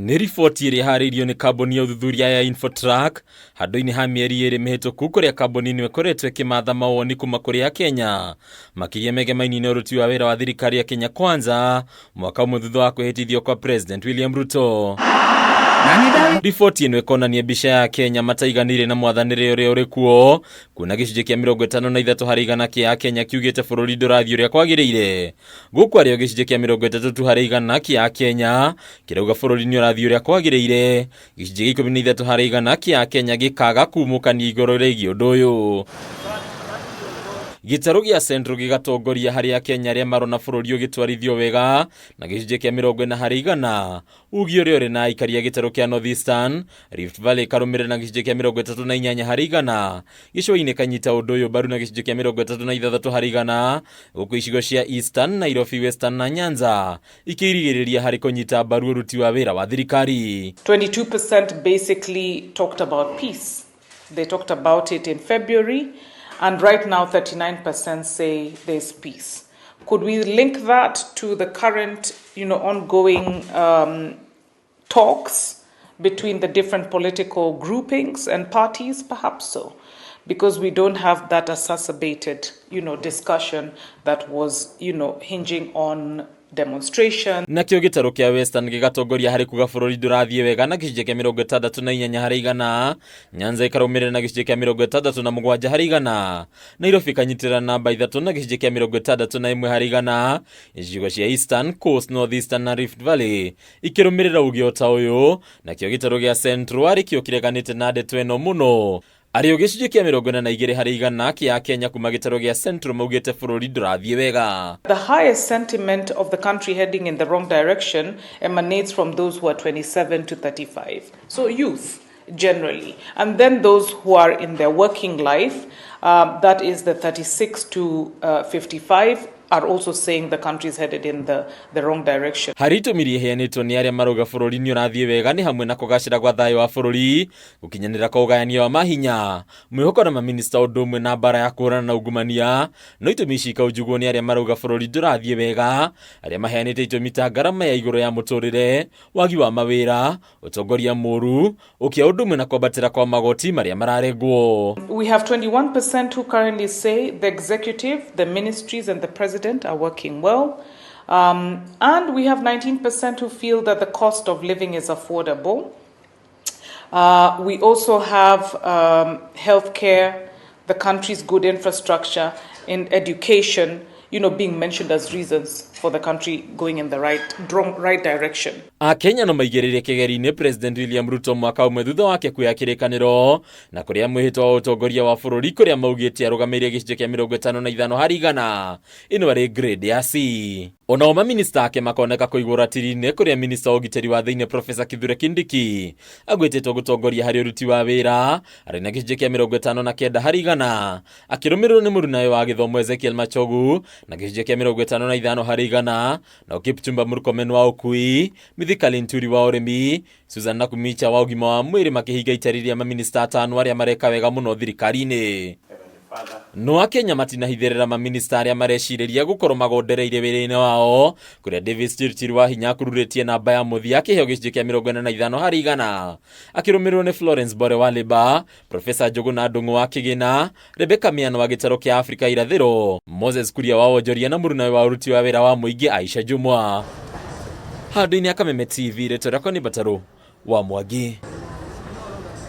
Nĩ riboti ĩrĩa ĩharĩirio nĩ kambuni ya ũthuthuria ya Infotrack handũ-inĩ ha mĩeri ĩrĩ mĩhĩtũku kũrĩa kambuni ĩno ĩkoretwo ĩkĩmatha mawoni kuma kũrĩ Akenya makĩria megemainie na ũruti wa wĩra wa thirikari ya Kenya Kwanza mwaka ũmwe thutha wa kwĩhĩtithio kwa President William Ruto. Riboti ĩno ĩkonania mbica ya Kenya mataiganĩire na mwathanĩre ũrĩa ũrĩ kuo kuona gĩcunjĩ kĩa 53 harĩ igana kĩa Akenya kiugĩte bũrũri ndũrathiĩ ũrĩa kwagĩrĩire. Gũkũ arĩ o gĩcunjĩ kĩa 30 tu harĩ igana kĩa Akenya kĩrauga bũrũri nĩ ũrathiĩ ũrĩa kwagĩrĩire. Gĩcunjĩ gĩa 13 harĩ igana kĩa Akenya gĩkaga kumũkania igũrũ rĩgiĩ ũndũ ũyũ. Gĩtarũ gĩa Central gĩgatongoria harĩ Akenya arĩa marona bũrũri ũgĩtwarithio wega na gĩcunjĩ kĩa 40 harĩ igana. Uge ũrĩa ũrĩ na aikari a gĩtarũ kĩa North Eastern, Rift Valley ĩkarũmĩrĩra na gĩcunjĩ kĩa 38 harĩ igana. Gĩcũa-inĩ kanyita ũndũ ũyũ mbaru na gĩcunjĩ kĩa 36 harĩ igana, gũkũ icigo cia Eastern, Nairobi Western na Nyanza ikĩrigĩrĩria harĩ kũnyita mbaru ũruti wa wĩra wa thirikari. 22% basically talked about peace. They talked about it in February, and right now 39% say there's peace. Could we link that to the current, ongoing talks between the different political groupings and parties? Perhaps so, because we don't have that exacerbated, discussion that was, hinging on demonstration. Nakĩo gĩtarũ kĩa Western gĩgatongoria harĩ kuga bũrũri ndũrathiĩ wega na gĩcunjĩ kĩa 68 harĩ igana, Nyanza ĩkarũmĩrĩra na gĩcunjĩ kĩa 67 harĩ igana, Nairobi ĩkanyitĩrĩra namba ithatũ na gĩcunjĩ kĩa 61 harĩ igana, icigo cia Eastern, Coast, North Eastern na Rift Valley ikĩrũmĩrĩra uge o ta ũyũ, nakĩo gĩtarũ gĩa Central arĩ kĩo kĩreganĩte na ndeto ĩno mũno. Arĩ o gĩcunjĩ kĩa 42 harĩ igana kĩa Akenya kuma gĩtarũ gĩa Central maugĩte bũrũri ndũrathiĩ wega. The highest sentiment of the country heading in the wrong direction emanates from those who are 27 to 35. So youth generally. And then those who are in their working life, that is the 36 to 55, are also saying the country is headed in the wrong direction. Harĩ itũmi iria iheanĩtwo nĩ arĩa marauga bũrũri nĩ ũrathiĩ wega nĩ hamwe na kũgacĩra gwa thayũ wa bũrũri, gũkinyanĩra kwa ũgayania wa mahinya, mwĩhoko na maminista ũndũ ũmwe na mbara ya kũhũrana na ungumania. No itũmi ici ikaunjugwo nĩ arĩa marauga bũrũri ndũrathiĩ wega, arĩa maheanĩte itũmi ta ngarama ya igũrũ ya mũtũrĩre, wagi wa mawĩra, ũtongoria mũru, ũkĩa ũndũ ũmwe na kwambatĩra kwa magoti marĩa mararengwo. We have 21% who currently say the executive, the ministries and the president are working well. And we have 19% who feel that the cost of living is affordable. We also have healthcare, the country's good infrastructure, and education, being mentioned as reasons for the country going in the right direction. Akenya no maigĩrĩire kĩgeri-inĩ President William Ruto mwaka ũmwe thutha wake kuoya kĩrĩkanĩro na kũrĩa mwĩhĩtwa wa ũtongoria wa bũrũri kũrĩa maugĩte arũgamĩire gĩcunjĩ kĩa 55 harĩ igana, ĩno arĩ grade ya C. Onao maminista ake makoneka kũigwo ratiri-inĩ kũrĩa minista wa ũgitĩri wa thĩinĩ Professor Kithure Kindiki agwĩtĩtwo gũtongoria harĩ ũruti wa wĩra arĩ na gĩcunjĩ kĩa 59 harĩ igana, akĩrũmĩrĩrwo nĩ mũrunawe wa gĩthomo Ezekiel Machogu na gĩcunjĩ kĩa 55 harĩ igana, na Kipchumba Murkomen wa ũkui, Mithika Linturi wa ũrĩmi, Susan Nakhumicha wa ũgima wa mwĩrĩ makĩhinga itari rĩa maminista atano arĩa mareka wega mũno thirikari-inĩ. No Akenya matinahithĩrĩra maminista arĩa marecirĩria gũkorwo magondereire wĩra-inĩ wao, kũrĩa Davis Chirchir wa hinya akururĩtie namba ya mũthia akĩheo gĩcunjĩ kĩa 45 harĩ igana, akĩrũmĩrĩrwo nĩ Florence Bore wa Labour, Professor Njuguna Ndung'u wa Kĩgĩna, Rebecca Miano wa gĩtarũ kĩa Afrika Irathĩro, Moses Kuria wa wonjoria na mũrunawe wa ũruti wa wĩra wa mũingĩ Aisha Jumwa. Handũ-inĩ ya Kameme TV, rĩtwa rĩakwa nĩ Mbatarũ wa Mwangi.